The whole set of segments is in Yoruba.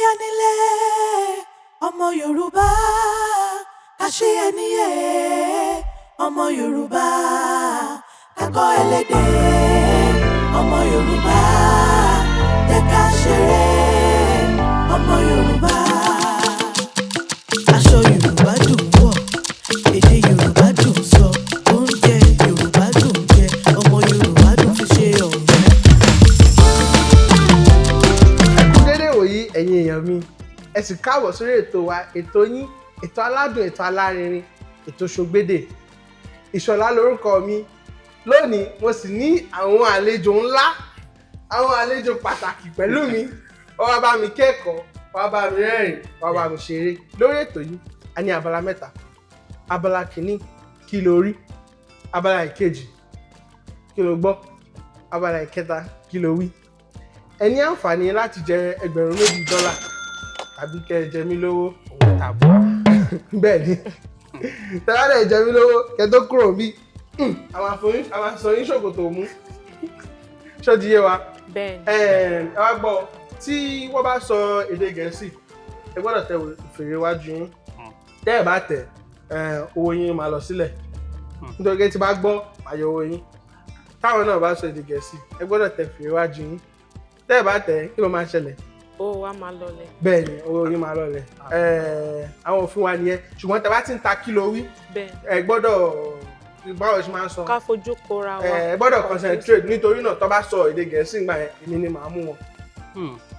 Káṣíyá nílé ọmọ Yorùbá, káṣíyá níyè ọmọ Yorùbá, kákọ́ ẹlẹ́dẹ̀ ọmọ Yorùbá, jẹ́ ká ṣeré ọmọ Yorùbá. Aṣọ Yorùbá dùn wọ̀, èdè Yorùbá dùn sọ, oúnjẹ Yorùbá dùn jẹ, ọmọ Yorùbá dùn fi ṣe ọ̀rẹ́. Ẹ kú dédé wòyí, ẹ̀yin èèyàn mi. Ẹ sì káàbọ̀ sórí ètò wa, ètò yín, ètò aládùn, ètò alárinrin, ètò Ṣògbédè. Ìṣọ̀lá lórúkọ mi. Lónìí, mo sì ní àwọn àlejò ńlá, àwọn àlejò pàtàkì pẹ̀lú mi. Wọ́n wá bá mi kẹ́kọ̀ọ́, wọ́n wá bá mi rẹ́rìn, wọ́n wá bá mi ṣeré. Lórí ètò yìí, a ní abala mẹ́ta. Abala kìíní, kí ló rí? Abala ìkejì, kí ló gbọ́? Abala ìkẹta, kí ló wí? Ẹ ní àǹfààní láti jẹ 2,000 dọ́là tàbí kẹ́ ẹ jẹ mí lówó òun tàbúrà. Bẹ́ẹ̀ ni, tẹ́lá dẹ̀ jẹ mí lówó kẹ́ tó kúrò bí àwọn àfọyín ṣòkòtò mú. Ṣó ti yé wa? Bẹ́ẹ̀ni. Ẹ wá gbọ́, tí wọ́n bá sọ èdè Gẹ̀ẹ́sì, ẹ gbọ́dọ̀ tẹ fèrè iwájú yín. Tẹ́ ẹ bá tẹ̀, owó yín máa lọ sílẹ̀, nítorí pé tí bá gbọ́, máa yọ owó yín. Táwọn náà bá sọ èdè Gẹ̀ẹ́sì, ẹ gbọ́dọ̀ tẹ fèrè iwájú yín. Tẹ́ ẹ bá tẹ̀, kí ló máa ṣẹlẹ̀? Owó wa máa lọlẹ̀. Bẹ́ẹ̀ ni, owó yín máa lọlẹ̀. Àwọn òfin wa nìyẹn, ṣùgbọ́n tẹ́ bá ti ń ta kí ló wí, ẹ gbọ́dọ̀, báwo ṣe máa ń sọ? Ká fojú kóra wa. Ẹ gbọ́dọ̀ concentrate. Nítorí náà, tó bá sọ èdè Gẹ̀ẹ́sì ńgbà yẹn, èmi ni màá mú wọn,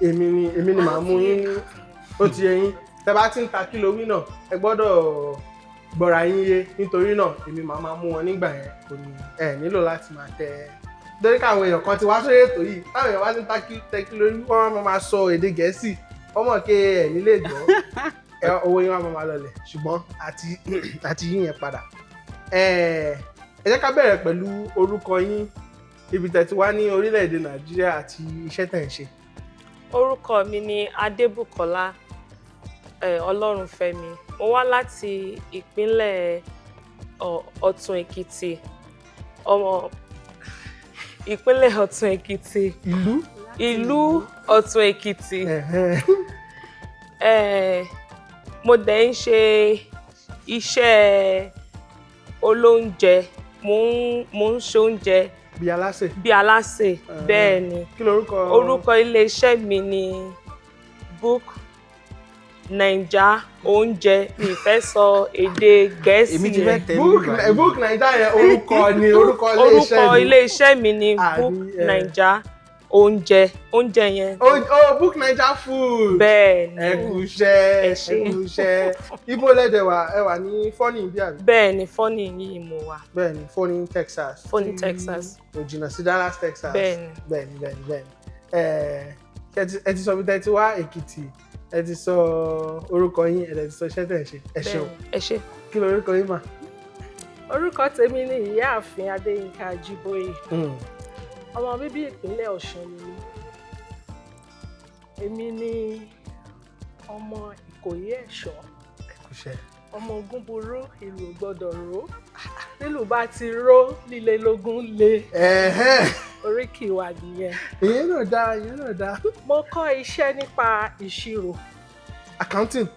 èmi ni màá mú yín. Ó ti yé yín? Tẹ́ bá ti ń ta kí ló wí náà, ẹ gbọ́dọ̀ gbọ́ra yín yé. Nítorí náà, èmi màá máa mú wọn nígbà yẹn. Kò ní ẹ nílò láti máa tẹ, nítorí káwọn èèyàn kan ti wá sórí ètò yìí, táwọn èèyàn wá ti ń ta kí tẹ kí lórí, wọ́n máa máa sọ èdè Gẹ̀ẹ́sì, wọ́n mọ̀ kí ẹ̀ nílé gbọ́ ẹ, owó yín wá máa lọlẹ̀. Ṣùgbọ́n àti yín yẹn padà. Ẹ jẹ́ ká bẹ̀rẹ̀ pẹ̀lú orúkọ yín, ibi tẹ́ ti wá ní orílẹ̀-èdè Nàìjíríà àti iṣẹ́ tẹ̀ ń ṣe. Orúkọ mi ni Adébùkọ́lá Ọlọ́runfẹ́mi. Mo wá láti ìpínlẹ̀ Ọ̀tún Èkìtì, ọmọ ìpínlẹ̀ Ọ̀tún Èkìtì. Ìlú? Ìlú Ọ̀tún Èkìtì. Mo dẹ̀ ń ṣe iṣẹ́ olóúnjẹ. Mo ń ṣe oúnjẹ. Bí alásè? Bí alásè, bẹ́ẹ̀ ni. Kí lorúkọ? Orúkọ iléeṣẹ́ mi ni Book Naija Oúnjẹ. Mi ì fẹ́ sọ èdè Gẹ̀ẹ́sì Èmi ti fẹ́ yẹn. tẹ̀. Book Book Naija yẹn, orúkọ ni, orúkọ iléeṣẹ́ Orúkọ ni? iléeṣẹ́ mi ni Book Naija Oúnjẹ, oúnjẹ yẹn. Oh, Book Naija Food. Bẹ́ẹ̀ ni. Ẹ kú iṣẹ́. Ẹ Ẹ ṣé. kú iṣẹ́. Ibo lẹ́dẹ̀ wà? Ẹ wà ní Fọ́nì bí, àbí? Bẹ́ẹ̀ ni, Fọ́nì yìí mo wà. Bẹ́ẹ̀ ni, Fọ́nì, Texas. Fọ́nì, Texas. Kò jìnnà sí Dallas, Texas. Bẹ́ẹ̀ ni. Bẹ́ẹ̀ ni. Ẹ ti sọ bí tẹ́ ti wá, Èkìtì, ẹ ti sọ orúkọ yín, ẹ ti sọ iṣẹ́ tẹ̀ ń ṣe. Ẹ ṣeun. Ẹ ṣé. Kí lorúkọ yín mà? Orúkọ tèmi ni Ìyáàfin Adéyínká Ajíbóyè. Ọmọ bíbí ìpínlẹ̀ Ọ̀ṣun ni mí. Èmi ni ọmọ Ìkòyí Ẹ̀ṣọ́. Ẹ kú iṣẹ́. Ọmọ ogun burú, ìlú ò gbọ́dọ̀ ró. Nílùú bá ti ró líle lógún le. Oríkì wa nìyẹn. Ìyẹn náà dáa, ìyẹn náà dáa. Mo kọ́ iṣẹ́ nípa ìṣirò. Accounting,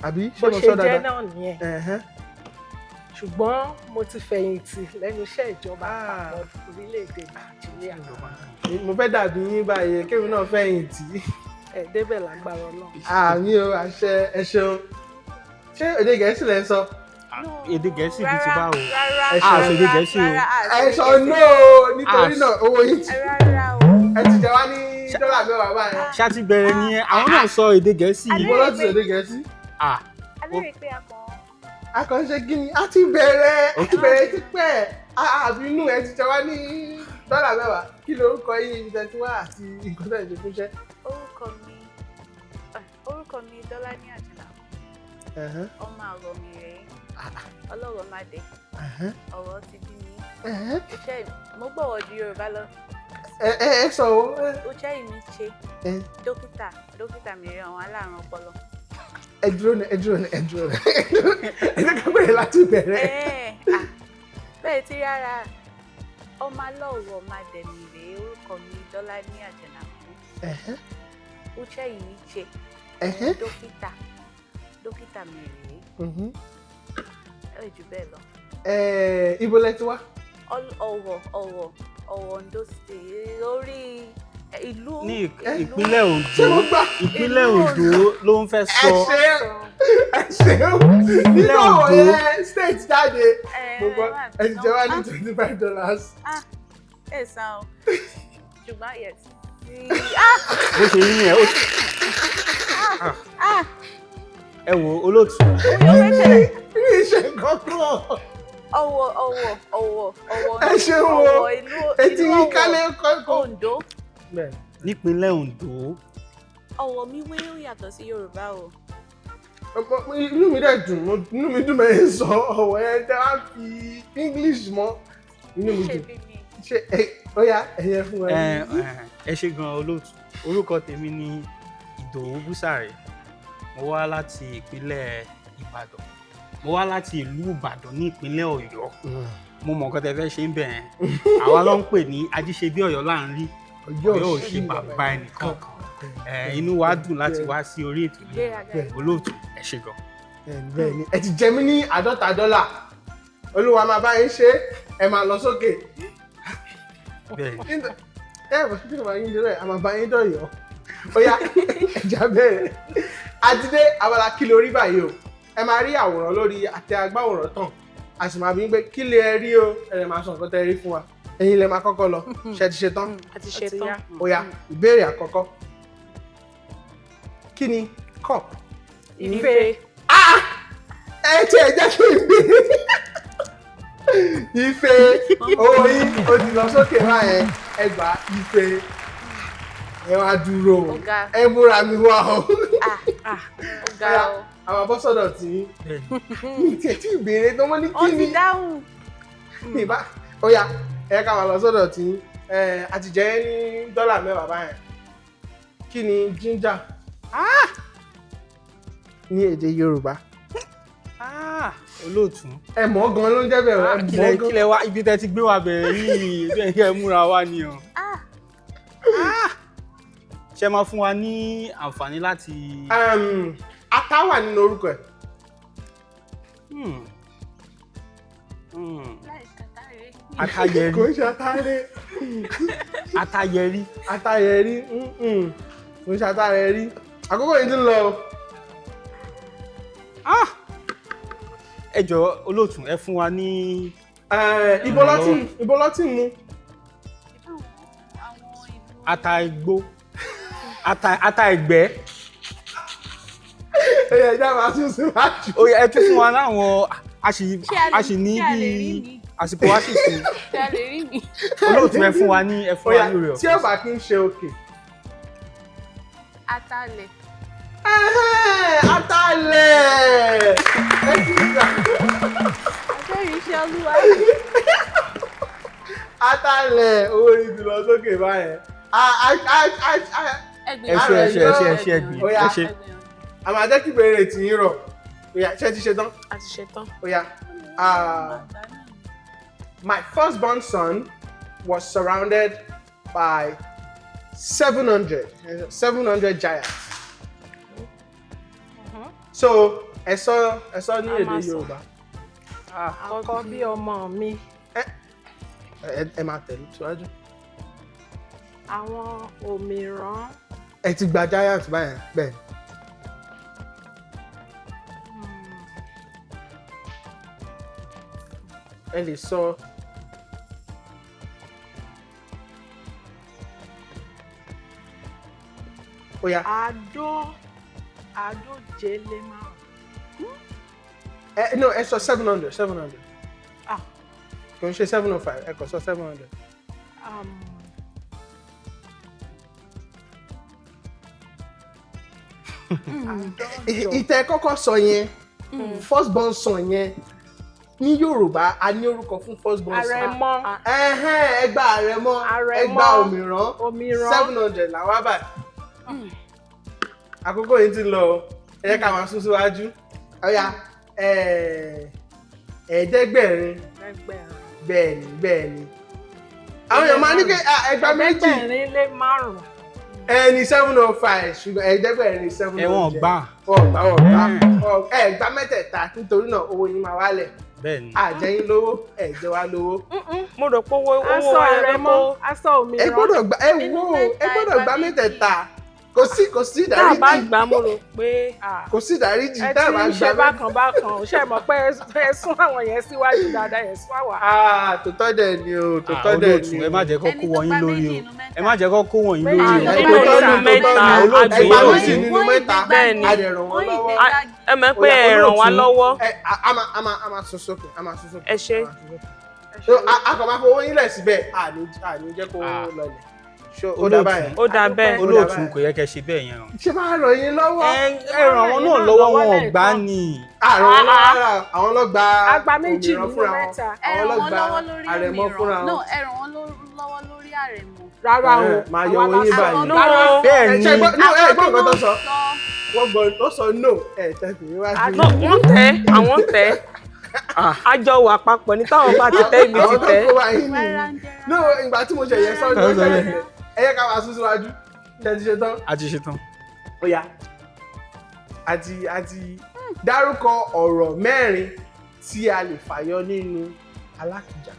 àbí? Bó Ṣé mo ṣe sọ jẹ́ dáadáa? náà nìyẹn. Ṣùgbọ́n mo ti fẹ̀yìntì lẹ́nu iṣẹ́ ìjọba àpapọ̀ orílẹ̀-èdè Nàìjíríà. Mo fẹ́ dàbí yín báyìí, kémi náà fẹ̀yìntì. Ẹ̀ débẹ̀ lágbára Ọlọ́run. Àmín o, àṣẹ. Ẹ ṣeun. Ṣé èdè Gẹ̀ẹ́sì lẹ ń sọ? Èdè Gẹ̀ẹ́sì bíi ti báwo? Rárá. Ẹ A sọ èdè Gẹ̀ẹ́sì o. Ẹ sọ no, nítorí náà owó yín ti Rárá o. ẹ ti jẹ wá ní dọ́là 10 báyìí. Ṣá ti bẹ̀rẹ̀ nìyẹn, àwọn náà sọ èdè Gẹ̀ẹ́sì. Ìbò ló ti sọ èdè Gẹ̀ẹ́sì? Ah. A lérè pé a kàn. A kàn ṣe kí ni? A ti bẹ̀rẹ̀, a ti bẹ̀rẹ̀ ti pẹ́. Àbínú, ẹ ti jẹ wá ní dọ́là 10. Kí lorúkọ yín, ibi tẹ́ ti wá àti nǹkan tẹ́ ẹ ṣe fúnṣẹ́? Orúkọ mi Dọ́lání Àjànàkú. Ọmọ àrọ̀ mi rèé. Ọlọ́rọ̀ má dé. Ọ̀rọ̀ ti bí mi. Iṣẹ́ mo gbọ́wọ́ ju Yorùbá lọ. Ẹ sọ o. Iṣẹ́ mi ṣe dókítà mi rèé, àwọn alárùn ọpọlọ. Ẹ dúró ní, ẹ dúró ní, ẹ dúró ní, ẹ jẹ́ ká bẹ̀rẹ̀ láti bẹ̀rẹ̀. Ah, bẹ́ẹ̀ tí rárá, ọmọ alọ́wọ̀ má dẹ̀ mi rèé. Orúkọ mi Dọ́lání Àjànàkú. Uche yìí ṣe. Ẹ̀hẹ́. Dókítà, dókítà mi rèé. Ẹ jù bẹ́ẹ̀ lọ. Ibo lẹ ti wá? Ọ̀wọ̀, Ọ̀wọ̀, Ọ̀wọ̀, Ondo State, lórí ìlú Ní ìlú- ìpínlẹ̀ Ṣé mo Ondo, gbà? ìpínlẹ̀ Ondo ló ń fẹ́ Ẹ sọ. ṣe, ẹ ṣeun. Nínú Ondo. ọ̀rọ̀ yẹn state jáde. Ẹ Mo gbọ́, má ẹ ti jẹ wá ní bínú. $25. Ah, ẹ san o, ṣùgbọ́n yes. Bó ṣe rí yẹn, ẹ wo olóòtú. Mi ì ṣe kankan. Ọ̀wọ̀, Ọ̀wọ̀, Ọ̀wọ̀, Ọ̀wọ̀. Ẹ ṣeun o. Ọ̀wọ̀, ìlú Etí ìlú yín Ọ̀wọ̀, kálẹ̀ kọ́kọ́. Ondo. Nípínlẹ̀ Ondo. Ọ̀wọ̀ mi wé, ó yàtọ̀ sí Yorùbá o. Inú mi dẹ̀ dùn, inú mi dùn mẹ́rin sọ ọ̀wọ̀ yẹn tẹ́ wá fi English mọ́. Inú mi Ṣe dùn. bí mi. Ṣé ẹ ó yá, ẹ̀yẹ fún wa. Ẹ ẹ ṣe gan olóòtú. Orúkọ tèmi ni Ìdòwú Búsàrè. Mo wá láti ìpínlẹ̀ Ìbàdàn. Mo wá láti ìlú Ìbàdàn ní ìpínlẹ̀ Ọ̀yọ́. Mo mọ nǹkan tẹ́ fẹ́ ṣe ń bẹ̀ yẹn. Àwa ló ń pè ní Ajíṣebí Ọ̀yọ́ là ń rí. Ọ̀yọ́ ò ṣe bàbá ẹnìkan. Inú wa dùn láti wá sí orí ètò yìí. Ìgbéraga. Olóòtú, ẹ ṣe gan. Bẹ́ẹ̀ ni, ẹ ti jẹ mí ní $50. Olúwa máa bá yín ṣe, ẹ máa lọ sókè. Bẹ́ẹ̀ ni. Ẹ bá kí ló máa yín dúró ẹ, a máa bá yín dọ̀yọ́. Ó yá, ẹja bẹ̀rẹ̀. Àti dé abala kí lórí báyìí o. Ẹ máa rí àwòrán lórí àtẹ agbáwòrán tán. A sì máa bí pé kí lè rí o, ẹ lè máa sọ nǹkan tẹ́ rí fún wa. Ẹ̀yin lè máa kọ́kọ́ lọ. Ṣé ti ṣe tán? A ti ṣe tán. Ó yá, ìbéèrè àkọ́kọ́. Kí ni cup? Ife. Ẹ tí ẹ jẹ́ kí n bí ife. Owó yín ó ti lọ sókè báyẹn. Ẹ gbà ife. Ẹ wá dúró o. Ó ga. Ẹ múra mi wá o. Ah, ó ga o. Àwọn abọ́sọ̀dọ̀ tí Bẹ́ẹ̀ ni. mi tiẹ̀ tí ìbéèrè tó wọ́n ní Ó kí ti ni dáhùn. mi bá. Ó yá, ẹ ká máa lọ sọ́dọ̀ tí ẹ àti jẹ́ ní $10 báyẹn. Kí ni ginger ní èdè Yorùbá? Ah, olóòtú. Ẹ mọ̀ ọ́ gan ló ń jẹ́ bẹ́ẹ̀ o, ẹ mọ̀ Kílẹ̀ ọ́ gan. kílẹ̀ wá ibi tẹ́ ti gbé wa bẹ̀rẹ̀ yìí, bí ẹ kẹ́ ẹ múra wá ni o. Ṣé máa fún wa ní àǹfààní láti. Ata wà nínú orúkọ ẹ̀. Láì ṣàtàrí. Atayẹrí. Kò ń ṣe atare. Atayẹrí. Atayẹrí, kò ń ṣe atayẹrí. Àkókò yìí ti ń lọ o. Ah! Ẹ jọ̀ọ́ olóòtú, ẹ fún wa ní. Ibo ló ti mú? Àwọn ìlú. Ata igbó. Ata ẹ̀gbẹ́. Ẹyẹ ẹja máa tún síwájú. Ó yẹ ẹ tún fún wa láwọn a sì Ṣé a lè- a sì ní ṣé a lè rí bí mi? àsìkò wa sì kù. Ṣé a lè rí mi? Olóòtú, ẹ fún wa ní ẹ fún Ó yá, wa ní oore tí ọ̀fẹ́. ó bá kí ń ṣe òkè. Atalẹ̀. Ẹhẹ́n, atalẹ̀. Ẹ ti gbà. Àjọyọ̀ iṣẹ́ Olúwa. Atalẹ̀, owó yìí ti lọ sókè báyẹn. Ẹ ṣé, ẹ ṣé, ẹ ṣé, ẹ ṣé, ẹ gbìn, Ó yá. ẹ ṣé. A máa jẹ́ kí ìbéèrè tì yín rọ̀. Ó yá, ṣé ẹ ti ṣe tán? A ti ṣe tán. Ó yá. My firstborn son was surrounded by 700 giants. So, ẹ sọ ní A èdè máa sọ. Yorùbá. Àkọ́bí ọmọ mi. Ẹ máa tẹ̀lé síwájú. Àwọn òmìrán. Ẹ ti gba giant báyẹn bẹ́ẹ̀. Ẹ lè sọ. Ó yá. 525. Ẹ no, ẹ sọ 700, 700. Ah. Kò ń ṣe 705, ẹ kò sọ 700. Ìtẹ́ kọ́kọ́ sọ yẹn, first born son yẹn, ní Yorùbá a ní orúkọ fún first born son. Àrẹ̀mọ. Ẹhẹ́n, ẹgbà àrẹ̀mọ, Àrẹ̀mọ. ẹgbà òmìrán, Òmìrán. 700 làwọn àbà. Àkókò yìí ti lọ o, ẹ jẹ́ ká máa sún síwájú. Ọ̀ya, 500. 1000. Bẹ́ẹ̀ni, bẹ́ẹ̀ni. Àwọn èèyàn máa ní pé ẹgbà méjì. 505. Ẹni 705, ṣùgbọ́n ẹ̀ẹ́dẹ́gbẹ̀rin 700. Ẹ wọ́n gbà. Wọ́n gbà, wọ́n gbà. Ẹ gbà mẹ́tẹ̀ẹ̀ta, nítorí náà owó yín máa wálẹ̀. Bẹ́ẹ̀ ni. Àjẹyìn lówó, ẹ jẹ wá lówó. Mo rò pé owó Aṣọ wa yẹ àrẹ̀mọ, kó aṣọ Ẹ òmíràn. gbọ́dọ̀ gbà, ẹ Nínú wò ó, ẹ mẹ́ta, gbọ́dọ̀ ẹgbàá gbà méjì. mẹ́tẹ̀ẹ̀ta. Kò sí tá a bá ìdáríjì. gbà, mo rò pé Kò sí ìdáríjì Ẹ tá a ti bá ń gbà ṣe mẹ́tẹ̀ẹ̀ta. bákan bákan, ṣe mọ̀ pé ẹ sún àwọn yẹn síwájú dáadáa, yẹn sún àwa. Ah, tòótọ́ dẹ̀ ni o, tòótọ́ dẹ̀ Olóòtú, ni o. ẹ má jẹ́ kó Ẹni kó tó wọ̀nyí gba lórí méjì o. nínú mẹ́ta. Ẹ má jẹ́ kó kó wọ̀nyí Méjì lórí o. nínú Tòótọ́ ni, mẹ́ta, tòótọ́ ni. àgbẹ̀ Ẹgbàá yóò méjì ní. nínú mẹ́ta. Bẹ́ẹ̀ ni. A dẹ̀ ràn wọ́n lọ́wọ́. Ẹ mọ̀ pé ẹ ràn wá lọ́wọ́. Ẹ a máa sún sókè, a máa sún sókè. Ẹ ṣé. A máa sún sókè. So, a kàn máa fowó yín lẹ̀ síbẹ̀, àní jẹ́ kó Ah. lọlẹ̀. Ṣé ó dá báyẹn? Ó dáa bẹ́ẹ̀. Olóòtú, kò yẹ kẹ́ ṣe bẹ́ẹ̀ yẹn o. Ṣé máa ràn yín lọ́wọ́? Ẹ ràn àwọn náà lọ́wọ́, wọn ò gbà ní. Àrùn wọn lọ́wọ́ rárá, àwọn ló gba A gba méjì òmíràn nínú fúnra wọn. mẹ́ta. Ẹ Àwọn ràn ló wọ́n gba lọ́wọ́ lórí àrẹ̀mọ fúnra òmíràn. No, wọn. ẹ ràn wọ́n lọ́wọ́ lórí àrẹ̀mọ. Rárá o, Ẹ, máa yọ àwa owó la yín sọ. báyìí. No. Rárá. Bẹ́ẹ̀ Ẹ ni. ṣe gbọ́, no, ẹ gbọ́ nǹkan tó sọ. Sọ. Wọ́n gbọ́, ó sọ no, ẹ tẹ̀sí níwájú. No, wọ́n tẹ́, àwọn tẹ́. A jọ wà papọ̀ ní, táwọn bá ti tẹ́, ibi ti Àwọn tó tẹ́. kó wa yín nìyí. Rárá ń jẹ́ No, ìgbà tí mo ṣe yẹ sọ́ọ́ ní Sọ bẹ́ẹ̀. ẹ yẹ ká máa sún síwájú. Ṣé ti ṣe tán? A ti ṣe tán. Ó yá. Àti dárúkọ ọ̀rọ̀ mẹ́rin tí a lè fàyọ nínú alákìjà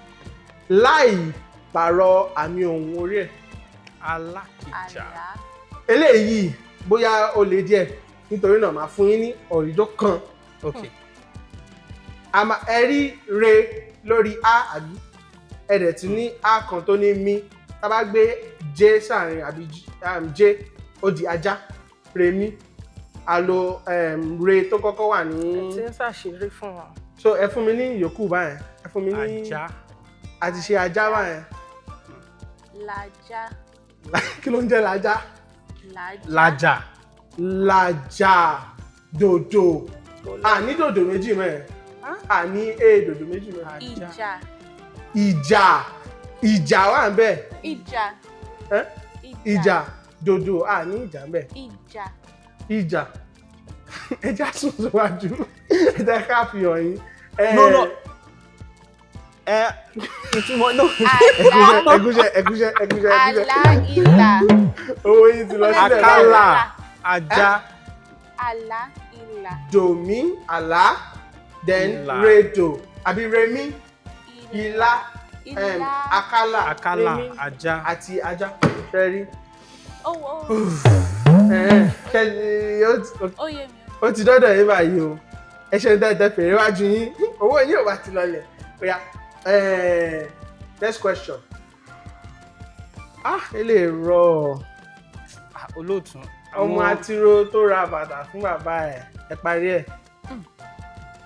láì pààrọ̀ àmì ohùn orí ẹ̀. Alákìjà. Àlá. Eléyìí bóyá ó le díẹ̀, nítorí náà máa fún yín ní ọ̀rìjọ́ kan. Ok. A máa ẹ rí re lórí a, àbí ẹ dẹ̀ tún ní a kan tó ní mi. Tá a bá gbé j sáàrin àbí j, ó di ajá, re mi. A lo re tó kọ́kọ́ wà ní. Ẹ ti ń ṣàṣírí fún wọn. So ẹ fún mi ní ìyókù báyẹn, ẹ fún mi ní. Ajá. A ti ṣe ajá báyẹn. Làjá. Kí ló ń jẹ́ lajá? Làjá. Lájà. Làjà, dòdò. A ní dòdò méjì mẹ́rin, a ní e dòdò méjì mẹ́rin. Ìjà. Ìjà, ìjà wà ń bẹ̀. Ìjà. Ẹ́? Ìjà, dòdò, a ní ìjà ń bẹ̀. Ìjà. Ìjà. Ẹ já sùn síwájú, ẹ jẹ́ ká fi hàn yín. No, no. Ẹ ìtumọ̀ no. Àlá. Ẹgúnṣẹ, ẹgúnṣẹ, ẹgúnṣẹ, ẹgúnṣẹ. Àlá ìlà. Owó yín ti lọ sílẹ̀ Àkàlà. báyìí. Ajá. Àlá ìlà. Dòmí, àlá, then Ìlà. redo àbí remi, ìlà, Ìlà. àkàlà. Àkàlà. Remi. Ajá. Àti ajá fẹ́rí. Ó ó ó yé mi. Ó ti dọ́dọ̀ yín báyìí o. Ẹ ṣe ń tẹ́tẹ́ fèrè wájú yín, owó yín ò bá ti lọlẹ̀. Oya, next question. Ah, eléyìí rọ. Ah, olóòtú. Ọmọ atiro tó ra bàtà fún bàbá ẹ̀, ẹ parí ẹ̀.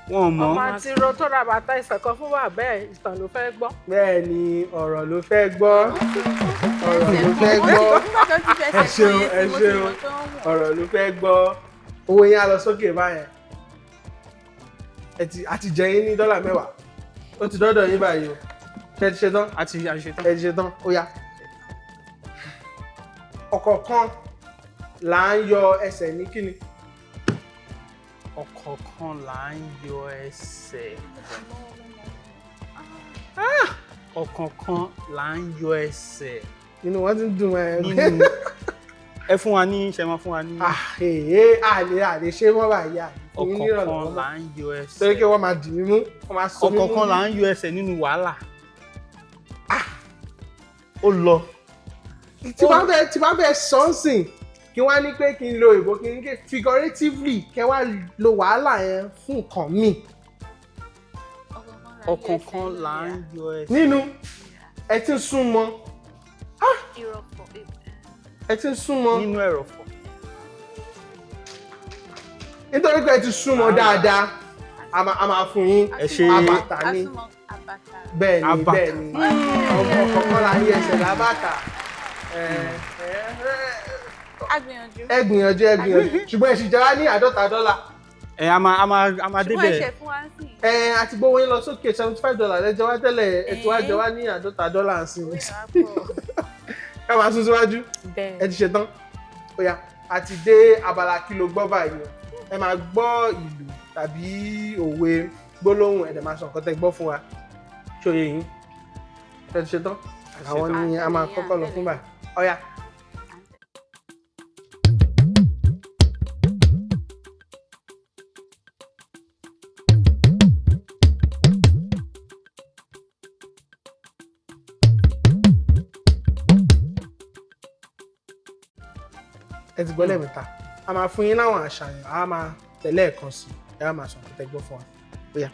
Wọn mọ̀. Ọmọ àti ro tó ra bàtà ìsàn kan fún bàbá ẹ̀, ìtàn ló fẹ́ gbọ́. Bẹ́ẹ̀ ni, ọ̀rọ̀ ló fẹ́ gbọ́, ọ̀rọ̀ ló fẹ́ gbọ́. Nígbà tó ti fẹsẹ̀ Ẹ ṣeun, kan yẹn ẹ tí mo ti ṣeun. mọ̀ pé wọ́n wọ̀. Ọ̀rọ̀ ló fẹ́ gbọ́. Owó yín á lọ sókè báyẹn. Ẹ ti a ti jẹ yín ní $10. Ó ti dọ́dọ̀ yín báyìí o. Ṣé ti ṣe tán? A ti ṣe tán. Ẹ ti ṣe tán, ó yá. Ọ̀kọ̀ọ̀kan là ń yọ ẹsẹ̀ ní kíni? Ọ̀kọ̀ọ̀kan là ń yọ ẹsẹ̀. Ọ̀kọ̀ọ̀kan là ń yọ ẹsẹ̀. Inú wọn ti ń dùn ẹ. Nínú ẹ fún wa ní, ṣe máa fún wa ní. Ah, èyí àlè ṣé wọ́n bá yà fún yín Ọ̀kọ̀ọ̀kan nírànlọ́wọ́ là ń yọ torí ẹsẹ̀. pé wọ́n máa dì mí mú, wọ́n máa so mí mú. Ọ̀kọ̀ọ̀kan là ń yọ ẹsẹ̀ nínú wàhálà. Ó lọ. Tí bá fẹ́ sọ́nsìn, kí wọ́n á ní pé kí n lo ìbò, kí n ní kí figuratively kẹ́ wá lo wàhálà yẹn fún nǹkan míì. Ọ̀kọ̀ọ̀kan là ń yọ ẹsẹ̀. Nínú ẹ ti ń súnmọ́. Ìrọ̀pọ̀. Ẹ ti ń súnmọ́. Nínú ẹ̀rọ̀fọ̀. Nítorí pé ẹ ti súnmọ́ dáadáa, a máa fún yín. Ẹ ṣe. Àbàtà ni. Asúnmọ́ àbàtà. Bẹ́ẹ̀ ni. Àbàtà. Bẹ́ẹ̀ ni, ọ̀kọ̀ọ̀kan là ń yọ ẹsẹ̀ lábàtà. A gbìyànjú. Ẹ gbìyànjú, ẹ gbìyànjú, ṣùgbọ́n ẹ sì jẹ́ wá ní $50. Ẹ a máa Ṣùgbọ́n débẹ̀. ẹ̀ṣẹ̀ fún wa sí. Ẹ àti gbowó yín lọ sókè, $75 lẹ́jọ́ wá tẹ́lẹ̀, ẹ ti wá jẹ wá ní $50 sí i. Ká máa sún síwájú. Bẹ́ẹ̀. Ẹ ti ṣe tán, ó yá, a ti dé abala kí ló gbọ́ báyìí o. Ẹ máa gbọ́ ìlù tàbí òwe, gbólóhùn, ẹ dẹ̀ máa sọ nǹkan tẹ́ gbọ́ fún wa. Ṣòye yín? Ẹ ti ṣe tán? Àwọn ni a máa kọ́kọ́ lọ fún báyìí. Ó yá. Ẹ ti gbọ́ lẹ́ẹ̀mẹ́ta. A máa fún yín láwọn àṣàyàn, a máa tẹ̀lé ẹ̀kan sí i, ẹ á máa sọ nǹkan tẹ́ gbọ́ fún wa. Ó yá.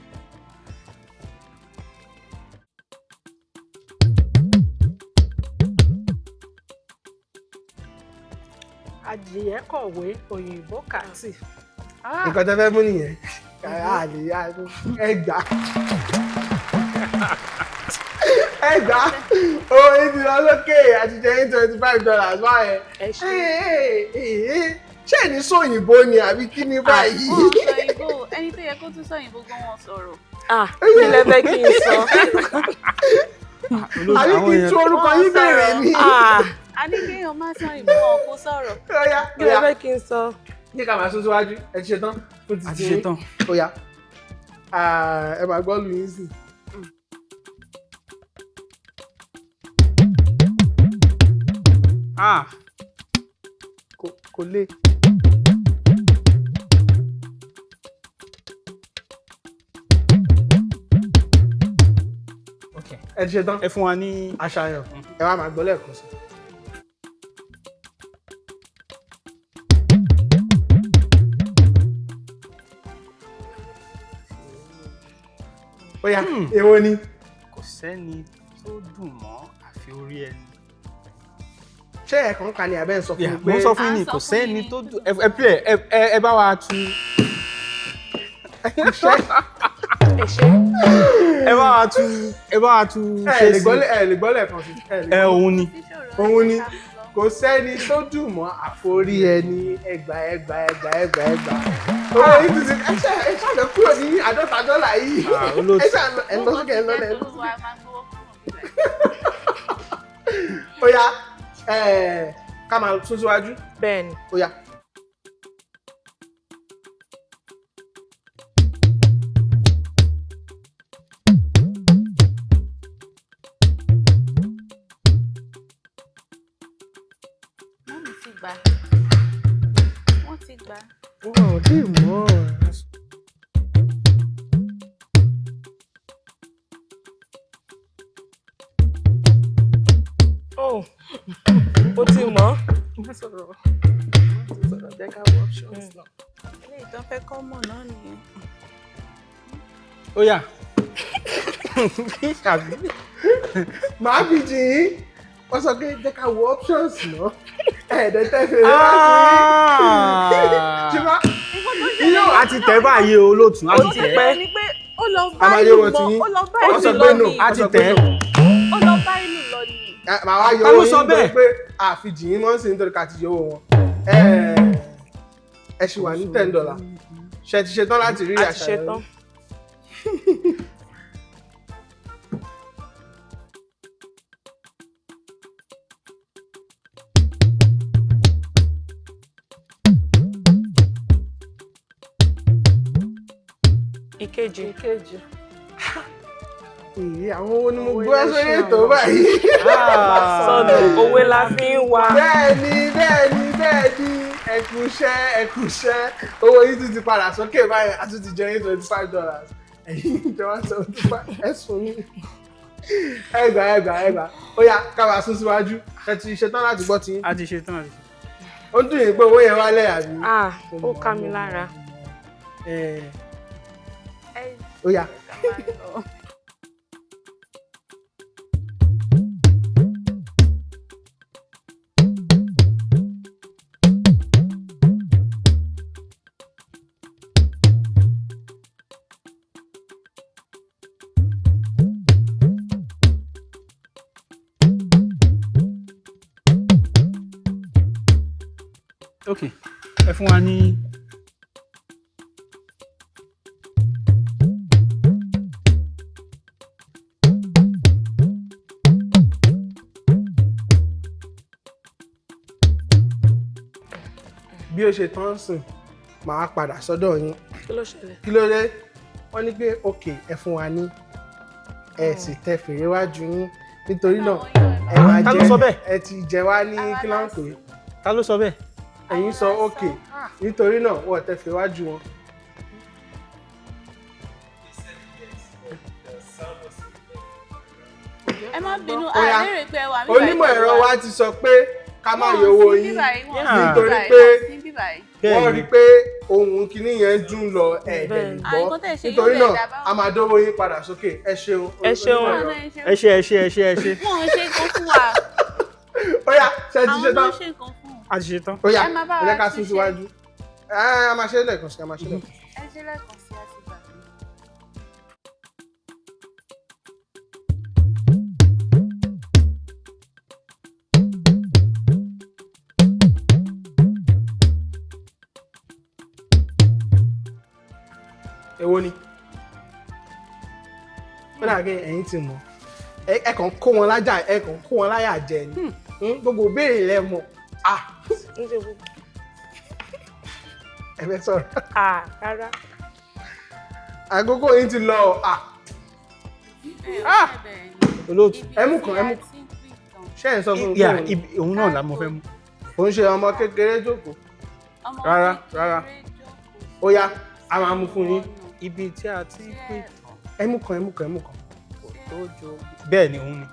Adìyẹ kọ̀wé òyìnbó kàtì. Nǹkan tẹ́ fẹ́ mú nìyẹn. A lè ẹ gbà. Ẹ gbà. Owó yín ti lọ sókè, àti jẹ yín $25 báyẹn. Ẹ ṣé. Ṣé ẹ̀ ní sóyìnbó ni àbí kí ni báyìí? Wọ́n sọ ìbò, ẹni tó yẹ kó tún sọ ìbò gan wọn sọ̀rọ̀. Ah, kí lẹ fẹ́ kí n sọ? Olóòtú, Àbí àwọn kí n èèyàn tún orúkọ yín béèrè ni? Ah, A ní kéèyàn má sọ ìbò, wọn kó sọ̀rọ̀. Ó yá, kí ó lẹ yá. fẹ́ kí n sọ? Ní ká máa sún síwájú, ẹ ti ṣe tán. Fún ti A ti tiyín. ṣe tán. Ó yá. Ah, ẹ máa gbọ́ lù yín sí. Ah, Kò le. ok. Ẹ ti ṣe tán. Ẹ fún wa ní Àṣàyàn, ẹ wá máa gbọ́ lẹ́ẹ̀kan sí. Ó yá, èwo ni? Kò sẹ́ni tó dùn mọ́ àfi orí ẹni. Ṣé ẹ̀kan kan ni àbẹ́ ń sọ fún mi Mo pé sọ fún yín ni À ń sọ kò fún sẹ́ni yín ni. tó dùn, ẹ play, ẹ bá wa tu. Ẹ ṣé. Ẹ bá wa tu, ẹ bá wa tu. ẹ lè gbọ́ ẹ lè gbọ́ lẹ́ẹ̀kan sí. Ẹ lè Ẹ gbọ́. òun ni. Òun ni. Kò sẹ́ni tó dùn mọ́ àforí ẹni. Ẹgbà ẹgbà ẹgbà ẹgbà ẹgbà. Owó yìí ti ti ẹ ṣe ẹ ṣàlọ kúrò ní $50 yìí. Ah, olóòtú. Ẹ ṣàlọ ẹ lọ sókè ẹ lọ lẹ ẹ lọ sókè. Ó yá, ká máa sún síwájú. Bẹ́ẹ̀ni. Ó yá. Mọ́mì ti gbà. Wọ́n ti gbà. Wọn ò tí ì mọ̀ ọ́. Oh, mo ti mọ̀. Má sọ̀rọ̀. Má sọ̀rọ̀, jẹ́ ká wọ options náà. Eléyìí tó fẹ́ kọ́ mọ̀ náà nìyẹn. Ó yá. Àbí? Màá fi jì yín. Wọ́n sọ pé jẹ́ ká wo options náà. Ẹ̀ẹ́dẹ̀ tẹ́ fèrè láti rí. Ṣùgbọ́n Yóò a ti tẹ̀ báyìí o, olóòtú, a Ó ti ti tẹ̀. pẹ́. Ni pé ó lọ A bá máa ìlú yé wọn mọ́, ti yín. ó lọ bá Ó Wọ́n ìlú sọ ti pé lọ no. ní. A ti tẹ̀. Ó lọ bá ìlú lọ ni. Màá wá yọ Ta ló owó sọ yín nítorí bẹ́ẹ̀? pé àfijì yín mọ́ sí nítorí ká ti yọ owó wọn. Ẹ ṣì wà ní $10. Ṣé ti ṣetán láti rí A ti àṣàyàn? ṣe tán. Ìkejì. Ìkejì. Èyí àwọn owó ni mo Owó gbé wá ilé sórí ṣe ètò àwọn. báyìí. Sọnù òwe la fi ń wa. Bẹ́ẹ̀ni bẹ́ẹ̀ni bẹ́ẹ̀ni, ẹ kú iṣẹ́, ẹ kú iṣẹ́. Owó yìí tún ti padà sókè báyìí, a tún ti jẹ yín $25. Ẹ̀yin jẹ 175, ẹ sùn ní. Ẹ gbà ẹ gbà ẹ gbà. Ó yá, ká máa sún síwájú. Ẹ ti ṣetán láti gbọ́ tiyín. A ti ṣe tán, a ti ṣe. Ó ń dùn yín pé owó yẹn wálẹ̀ àbí? Ah, ó ká mi lára. Ẹ Ẹ ó yá. ká máa lọ. Ok, ẹ fún wa ní Bí ó ṣe tán sìn, màá padà sọ́dọ̀ yín. Kí ló ṣẹlẹ̀? Kí ló dé? Wọ́n ní pé òkè ẹ fún wa ní ẹ sì tẹ fèrè wájú yín, nítorí náà ẹ máa Ta jẹ ló sọ bẹ́ẹ̀? Ẹ ti jẹ wá ní kí ló ń pè é? Ta ló sọ bẹ́ẹ̀? Ẹ̀yin sọ òkè, nítorí náà wọ́n tẹ fèrè wájú wọn. Ẹ má bínú, Ó yá. a lérè pé ẹ wà níbàyí Onímọ̀ pẹ̀lú ẹ̀rọ wa ti sọ pé ká má yọ owó yín nítorí pé wọ́n rí i pé ohun kìíní yẹn dùn lọ ẹ̀ẹ́dẹ̀ lè gbọ́, nítorí náà a máa dówó yín padà sókè. Ẹ ṣeun. Ẹ ṣeun. Ẹ ṣe ẹ ṣe ẹ ṣe ẹ ṣe. Wọ́n ń ṣe nǹkan fún wa. Ó yá, ṣe ti ṣe Àwọn ló tán? ń ṣe nǹkan fún. A ti ṣe tán. Ó yá, Ẹ máa bá ẹ wa jẹ́ ká sún ṣiṣẹ́. síwájú. Ẹ a máa ṣe é lẹ́ẹ̀kan sí, a máa ṣe é lẹ́ẹ̀kan sí. Ẹ ṣe lẹ́ẹ̀kan sí, a ti gbàgbé. Èwo ni? Ó dàbí ẹ̀yin ti mọ̀, ẹ kàn kó wọn lájà, ẹ kàn kó wọn láyà jẹ ni. Gbogbo ìbéèrè lẹ mọ̀. Ah, ẹ fẹ́ sọ̀rọ̀? Ah, rárá. Àkókò yín ti lọ. Ah, Olóòtú. Ẹ mú kan, ẹ mú kan. Ṣé ẹ̀ ń sọ fún mi pé Yà, òun òun náà la mo fẹ́ mú. òun ṣe ọmọ kékeré jókòó? Rárá, rárá. Ó yá, a máa mú fún yín. Ibi tí a ti ń pè tán Ẹ mú kan, ẹ mú kan, ẹ mú kan. kò tó jo. Bẹ́ẹ̀ ni, òun ni.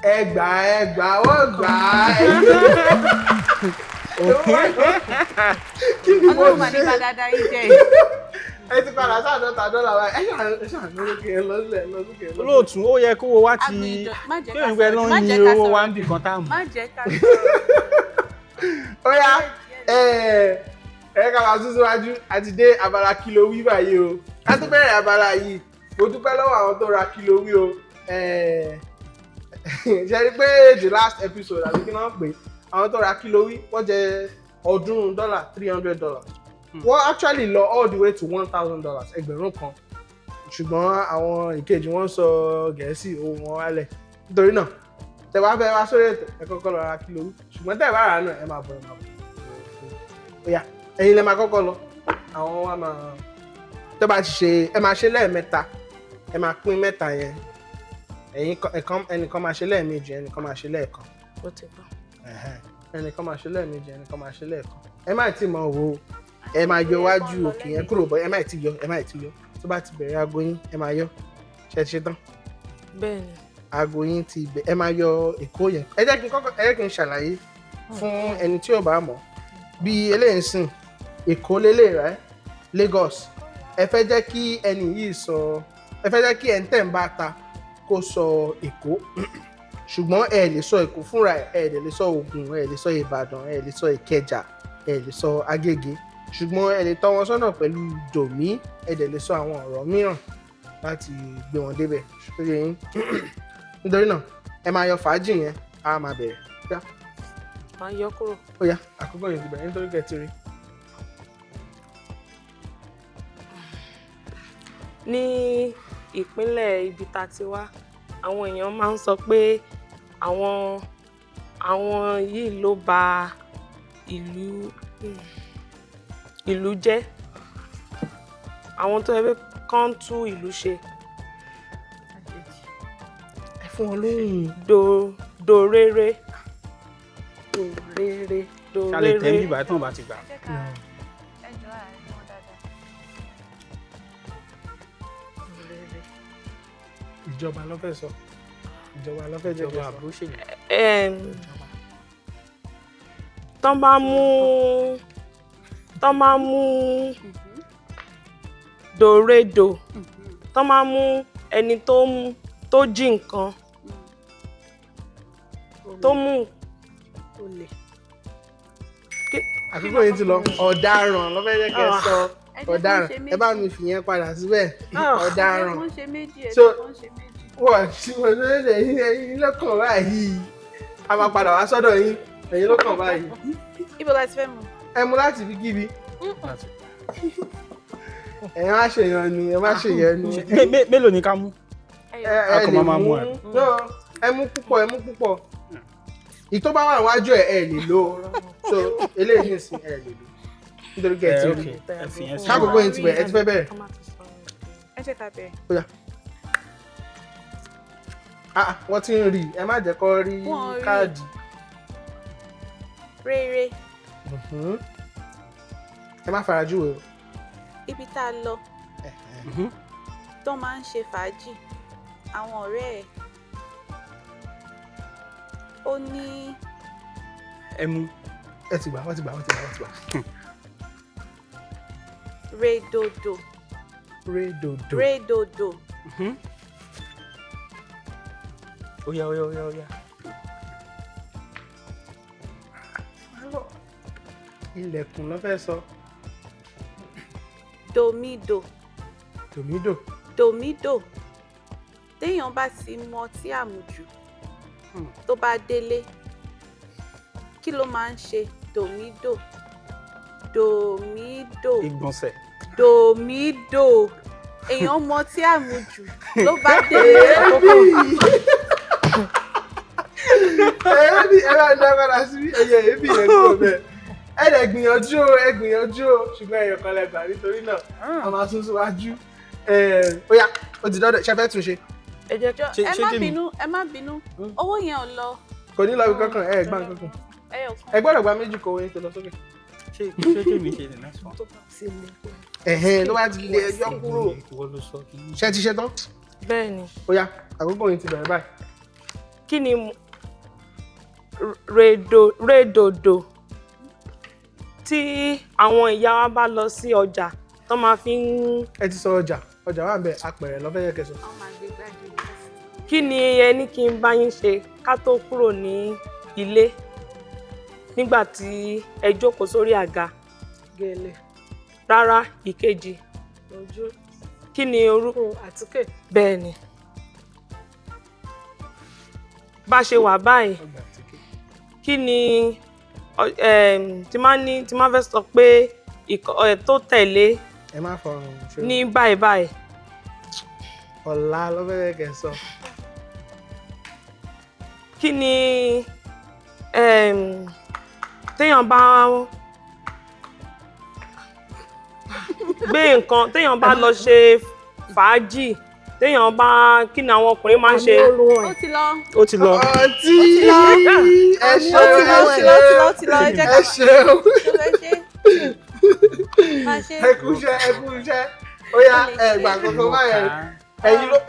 Ẹ gbà, ẹ gbà, ó gbà á. Ẹ gbà. Kí ni mo Ọlọ́run mà ní ṣe? bá dáadáa yín jẹ́. Ẹ ti padà $50 wa. Ẹ ṣàánú lókè, ẹ lọ sílẹ̀, ẹ lọ sókè, ẹ lọ sókè. Olóòtú, ó yẹ kówó wá ti Má jẹ́ kí ká òun pẹ́ ló sọ̀rọ̀, má ń jẹ́ yin ká owó wa sọ̀rọ̀. ń bì kan tá a mọ̀. Má jẹ́ ká sọ̀rọ̀. Ó yá, ẹ ẹ ká máa sún síwájú. Àti dé abala kí ló wí báyìí o. Ká tó bẹ̀rẹ̀ abala yìí, mo dúpẹ́ lọ́wọ́ àwọn tó ra kí ló wí o. Ẹ ṣe rí pé the last episode àbí kí náà pé àwọn tó ra kí ló wí, wọ́n jẹ $300, $300. Wọ́n actually lọ all the way to $1,000, 1,000, ṣùgbọ́n àwọn ìkejì wọn sọ Gẹ̀ẹ́sì, ohun wọn wálẹ̀. Nítorí náà, tẹ bá fẹ́ wá sórí ètò, ẹ kọ́kọ́ lọ ra kí ló wí. Ṣùgbọ́n tẹ bá rà á náà, ẹ máa bọ̀, ẹ máa bọ̀. Ó yá, ẹ̀yin lẹ máa kọ́kọ́ lọ, àwọn wa máa tẹ bá ti ṣe, ẹ máa ṣe lẹ́ẹ̀mẹ́ta, ẹ máa pín mẹ́ta yẹn. Ẹ̀yin ẹnìkan máa ṣe lẹ́ẹ̀mejì, ẹnìkan máa ṣe lẹ́ẹ̀kan. Ó ti gbọ́. Ẹ̀hẹ́n. Ẹnìkan máa ṣe lẹ́ẹ̀mejì, ẹnìkan máa ṣe lẹ́ẹ̀kan. Ẹ má tí mọ̀ wo, ẹ máa yọ wájú òkè yẹn kúrò bọ́. Ẹ má tí yọ, ẹ má tí yọ. Tó bá ti bẹ̀rẹ̀ aago yín, ẹ máa yọ. Ṣe ti ṣe tán? Bẹ́ẹ̀ ni. Aago yín ti bẹ̀, ẹ máa yọ èkó yẹn. Ẹ jẹ́ kí n kọ́kọ́, ẹ jẹ́ kí n ṣàlàyé fún ẹni tí ò bá mọ̀. Bí eléyìí ń sìn, Èkó lélẹ̀ rẹ̀, Lagos. Ẹ fẹ́ jẹ́ kí ẹni yìí sọ, ẹ fẹ́ jẹ́ kí ẹni tẹ̀ ń bá ta kó sọ Èkó, ṣùgbọ́n ẹ lè sọ Èkó fúnra ẹ, ẹ lè sọ Ògùn, ẹ lè sọ Ìbàdàn, ẹ lè sọ Ìkẹjà, ẹ lè sọ Agége, ṣùgbọ́n ẹ lè tọ́ wọn sọ́nà pẹ̀lú dòmí, ẹ dẹ̀ lè sọ àwọn ọ̀rọ̀ mìíràn láti gbé wọn débẹ̀. Ṣó yé yín? Nítorí náà, ẹ máa yọ fàájì yẹn, á máa bẹ̀rẹ̀. Yá. Máa yọ kúrò. Ó yá, àkókò yìí ti bẹ̀rẹ̀ nítorí kẹ́ ti rí. Ní ìpínlẹ̀ ibi tá a ti wá, àwọn èèyàn máa ń sọ pé àwọn yìí ló ba ìlú jẹ́, àwọn tó yẹ pé kán tú ìlú ṣe. Ẹ fún wọn lóhùn. Dòréré. Dòréré. Ṣá lè tẹ̀ ń Dòréré. bíbá tí wọ́n bá ti gbà. Ẹ jẹ́ ká ẹ jọ àárín wọn dáadáa. Dòréré. Ìjọba ló fẹ́ sọ, ìjọba ló fẹ́ jẹ́ Ìjọba kẹ́ sọ. àbúṣèlú. Tán bá mú dòrédò, tán bá mú ẹni tó mú tó jí nǹkan tó mú Olè. Àkókò yìí ti lọ. Ọ̀daràn ló fẹ́ jẹ́ kẹ́ sọ. Ẹ jẹ́ kó Ọ̀daràn. ṣe Ẹ bá méjì. mi fìyẹn padà síbẹ̀. Ah. Ẹ jẹ́ Ọ̀daràn. kó ṣe méjì, ẹ jẹ́ kó ṣe méjì. Wọ́n tí mo ṣe ṣe ẹ̀yin, ẹ̀yin lọ́kàn báyìí, a máa padà wá sọ́dọ̀ yín. Ẹ̀yin lọ́kàn báyìí. Ibo la ti fẹ́ mu? Ẹ mú láti fi kíbi. Ẹ má ṣe yan ni, ẹ má ṣe yan ni. Mélòó ni ká mú? Ẹ A ẹ kàn lè máa máa mú mú ẹ. No, ẹ mú púpọ̀, ẹ mú púpọ̀. Ìtọ́ bá wà níwájú ẹ, ẹ lè lò ó. So eléyìí nìsín, ẹ lè lò nítorí kẹ́ ẹ ti Ẹ rí. ok, ẹ fi yẹn sí. Káàkókò yín ti bẹ̀rẹ̀, ẹ ti fẹ́ bẹ̀rẹ̀. Ẹ jẹ́ ká bẹ̀rẹ̀. Ó yá. Ah, wọ́n ti ń rí i. Ẹ má jẹ́ kó rí Wọ́n rí. káàdì. Rere. Ẹ má farajúwe o. Ibi tá a lọ tó máa ń ṣe fàájì, àwọn ọ̀rẹ́ ẹ̀, ó ní Ẹmu. Ẹ ti gbà, wọ́n ti gbà, wọ́n ti gbà, wọ́n ti gbà. Redodo. Rédòdò. Redodo. Ó yá, ó yá, ó yá, ó yá. Ilẹ̀kùn ló fẹ́ sọ. Domido. Tòmídò. Domido. Téèyàn bá ti mu ọtí àmujù tó bá délé, kí ló máa ń ṣe? Domido. Domido. Ìgbọ̀nsẹ̀. Domido. Èèyàn mu ọtí àmujù ló bá délé. Ẹbí ẹ bá ń dá padà sí ẹyẹ ẹbí yẹn kúrò bẹ́ẹ̀. Ẹ dẹ̀ gbìyànjú o, ẹ gbìyànjú o, ṣùgbọ́n ẹyọ kan lẹ gbà, nítorí náà a máa sún síwájú. Ó yá, ó ti dọ́dọ̀, ṣe fẹ́ tún ṣe? Ẹ jẹ́ Jọ, Ṣé- ẹ ṣé má kí mi? bínú, ẹ má bínú. Owó yẹn ò lọ. Kò ní lọ bí kankan, ẹ gbà kankan. Ẹyọ kan. Ẹ gbọ́dọ̀ gba méjì kó oyin tó lọ sókè. Ṣé kí mi ṣe the next one? Tó bá ti lè. Ẹ̀hẹ́n, ló bá ti lè ẹjọ́ kúrò. Ìwọ ló sọ kí n. Ṣé ti ṣe tán? Bẹ́ẹ̀ ni. Ó yá, àkókò yìí ti bẹ̀rẹ̀ báyìí. Kí ni rédòdò tí àwọn ìyá wa bá lọ sí ọjà tó máa fi ń Ẹ ti sọ ọjà, ọjà wà ń bẹ, apẹ̀rẹ̀ lọ́fẹ́ yẹ kẹsàn. Wọ́n máa gbé gbájú. Kí ni ẹ ní kí n bá yín ṣe ká tó kúrò ní ilé nígbà tí ẹ jókòó sórí àga? Gèlè. Rárá, ìkejì. Ojú. Kí ni orúkọ? Kun àtíkè. Bẹ́ẹ̀ ni. Bá ṣe wà báyìí, Ọgbà àtìkè. kí ni tí máa ní tí máa fẹ́ sọ pé tó tẹ̀lé Ẹ má fọrùn ṣe. ní báyìí báyìí? Ọ̀la lọ́fẹ́ yẹ kẹsàn. Kí ni téèyàn bá gbé nǹkan, téèyàn bá lọ ṣe fàájì, téèyàn bá, kí ni àwọn ọkùnrin máa ń ṣe? Àmì orun Ó ẹ̀. ti lọ. Ó ti lọ. Ọtí, ẹ Ó ṣeun, ti lọ, ẹ ó ti lọ, ó ti lọ, ó ti lọ. Ẹ jẹ́ ẹ ká ṣeun. tó fẹ́ ṣe. Máa ṣe. Ẹ kú iṣẹ́, ẹ kú iṣẹ́. Ó yá, ẹ gbà kankan báyẹn.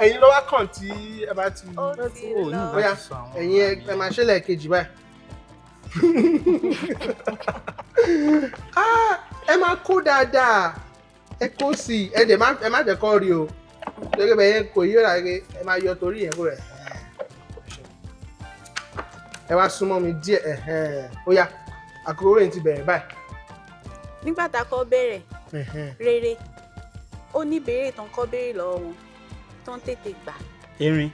Ẹ̀yin ló wá kàn tí ẹ bá ti. Ó ti Ó ní lọ. Ó yá, láti sọ àwọn. ẹ̀yin ẹ máa ṣe lẹ́ẹ̀kejì báyìí. Ah, ẹ máa kó dáadáa, ẹ kó sí i, ẹ dẹ̀ má, ẹ má jẹ́ kó rí o. Lórí bẹ́ẹ̀ yẹn kò yí ó rà pé ẹ máa yọ torí yẹn kó rẹ̀. Ẹ wá súnmọ́ mi díẹ̀, ẹ̀hẹ́n. Ó yá, àkókò yìí ti bẹ̀rẹ̀ báyìí. Nígbà tá a kọ́ bẹ̀rẹ̀, Ẹ̀hẹ́n. rere, ó ní ìbéèrè tó ń kọ́ béèrè lọ́wọ́ wọn tó ń tètè gbà. Erin.